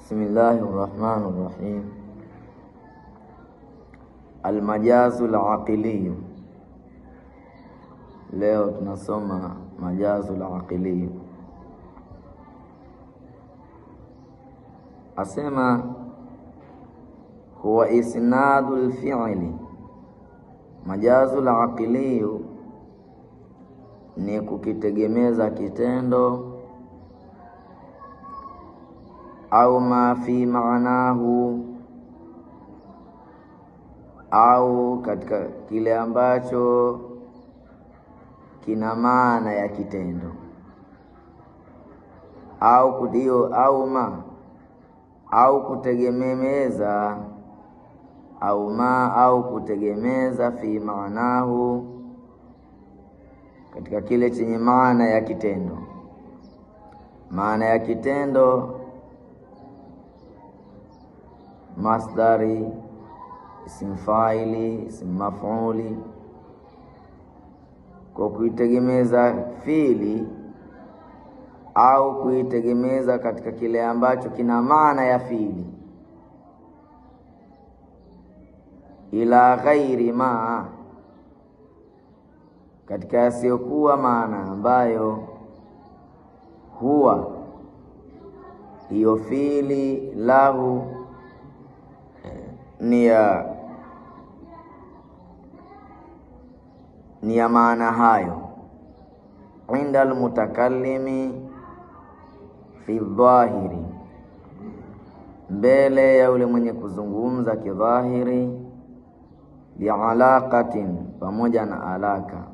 Bismillahir Rahmanir Rahim. Almajazul aqili. Leo tunasoma majazul aqili. Asema huwa isnadul fi'li. Majazul aqili ni kukitegemeza kitendo au ma fi maanahu, au katika kile ambacho kina maana ya kitendo, au kudio au ma au kutegemeza au ma au kutegemeza fi maanahu, katika kile chenye maana ya kitendo. Maana ya kitendo masdari, isim faili, isim maf'uli. Kwa kuitegemeza fiili au kuitegemeza katika kile ambacho kina maana ya fiili, ila ghairi ma, katika yasiyokuwa maana ambayo huwa hiyo fiili lahu ni ya maana hayo, inda almutakallimi fi dhahiri, mbele ya yule mwenye kuzungumza kidhahiri, bialaqatin, pamoja na alaka.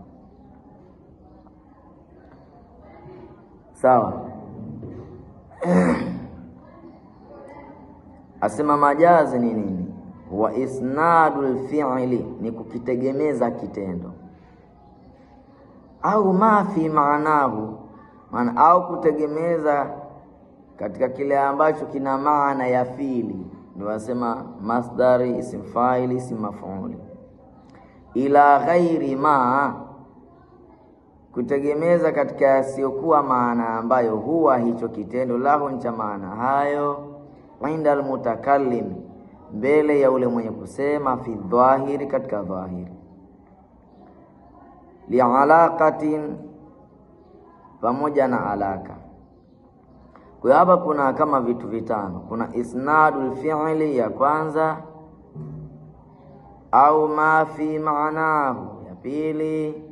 Sawa. Asema majazi ni nini? Wa isnadul fi'li, ni kukitegemeza kitendo, au ma fi maanahu, maana au kutegemeza katika kile ambacho kina maana ya fiili, ndio wasema masdari, isim faili, isim maf'uli. Ila ghairi ma, kutegemeza katika yasiyokuwa maana ambayo huwa hicho kitendo lahu cha maana hayo, inda almutakallim, mbele ya ule mwenye kusema, fi dhahiri, katika dhahiri, lialaqatin, pamoja na alaka. Kwa hapa kuna kama vitu vitano. Kuna isnadul fi'li ya kwanza, au ma fi maanahu ya pili,